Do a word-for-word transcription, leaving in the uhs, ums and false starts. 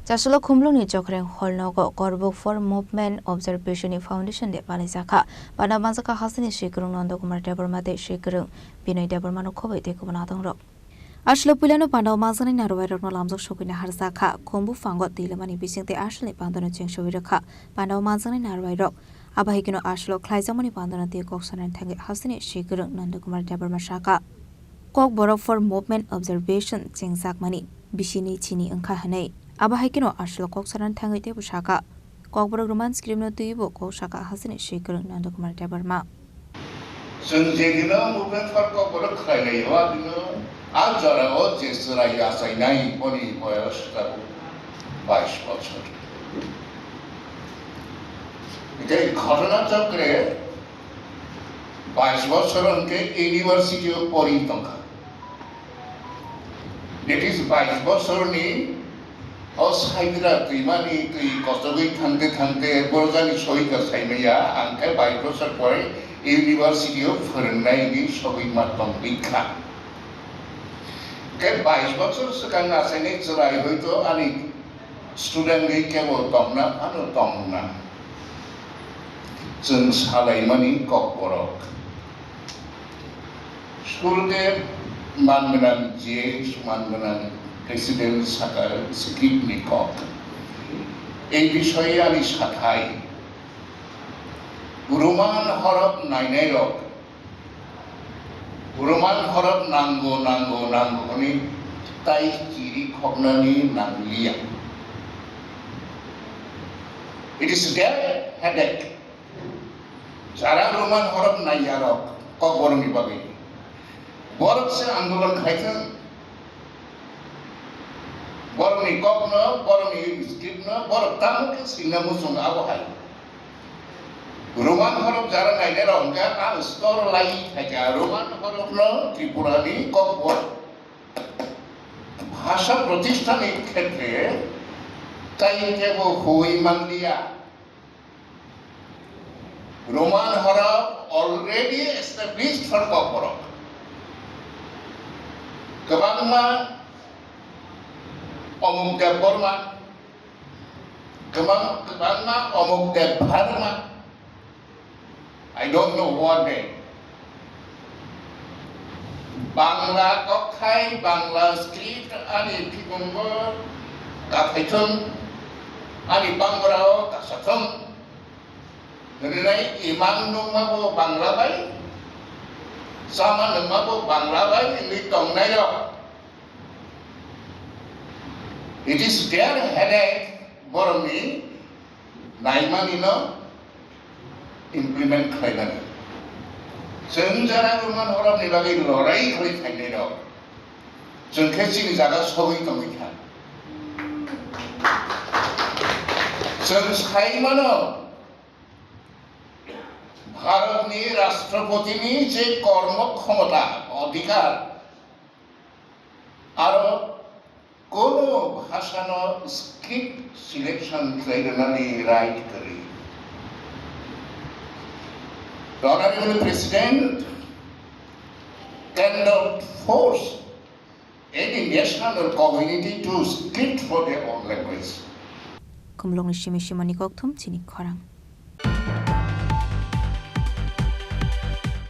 Chasolo Khumlungni Chokreng Hall nogo Korbuk for Movement Observation ni Foundation Day palaijak kha. Panda manjakha hasteni swikwrwng Nanda Kumar Debbarma tei swikwrwng Binoy Debbarma no khobwi tei kubun adongrok. Aswlo puilano pandao manjaknai narwai rokno lamjak sogwina harjak kha. Khumbu phango twi lamani bising tei aswlni pandano cheng sogwi rwkha. Pandao manjaknai narwai rok. Abo hai kheno aswlo khlaijakmani pandano tei kok sanani thangwi hasteni swikwrwng Nanda Kumar Debbarma sakha. Kokborok for Movement Observation chengjakmani bisini chini wngkha hwnwi. Abo hai kheno aswlo kok sanani thangwi teibo sakha. Kokborok Roman script no twiwi bo kok sakha hasteni swikwrwng Nanda Kumar Debbarma. Chwng jedino movement for Kokborok khlailai o, adino a jorao je chwrai achainai boni boyos tabuk bais bochor. Tei ghotona chokre bais bochor hwnkhe university o pori tongkha. That is, bais bosorni o Saidra twimani twi kochogwi thangte thangte borjani sohika saimaya, ang khe bais bosor pore university o phwrwngnai hwnwi sogwi ma tongwi kha. Khe bais bosor swkang achainai chwrai hoito ani student ni kebo tongna phano tongna. Chwng salaimani Kokborok. School de man gwnang G H, man gwnang president sakha script ni kok. Ei bisoye ani sathai Roman horop nainai rok, Roman horop nango, nango, nango hwnwi tai chiri khoknani nangliya. It is their headache. Jara Roman horop naiyarok Kokborokni bagwi. Borok se andolon khai thung. Borokni kokno, borokni scriptno, borok tamo khe singna muchung abo hai. Roman horok jara nainai rok hwnkhe ang stor lai khaikha Roman horokno Tripurani Kokborok bhasha protisthani khetre tai kebo hui manliya. Roman horok already established for Kokborok. Kwbangma Omuk Debbarma, kwbang-, kwbangma Omuk Debbarma. I don't know what name. Bangla kokthai, Bangla script, ani phikungo kathaithung, ani bangrao kasathung. Hwnwi imang nungmabo Bangla bai, sama nungmabo Bangla bai, hwnwi tongnairok. It is their headache, borokni naimanino implement khlaimani. Chwng jara Roman horokni bagwi lorai khlai khainairok. Chwng khe chini jaga sogwi tongwi kha. Chwng sai mano, Bharatni Rashtrapatini je kormo khomota, odhikar, aro kono bhashano script selection khlai rwnani right kwrwi. The Honorable President cannot force any national community to script for their own language. Khumlungni simi simani kokthum chini khorang.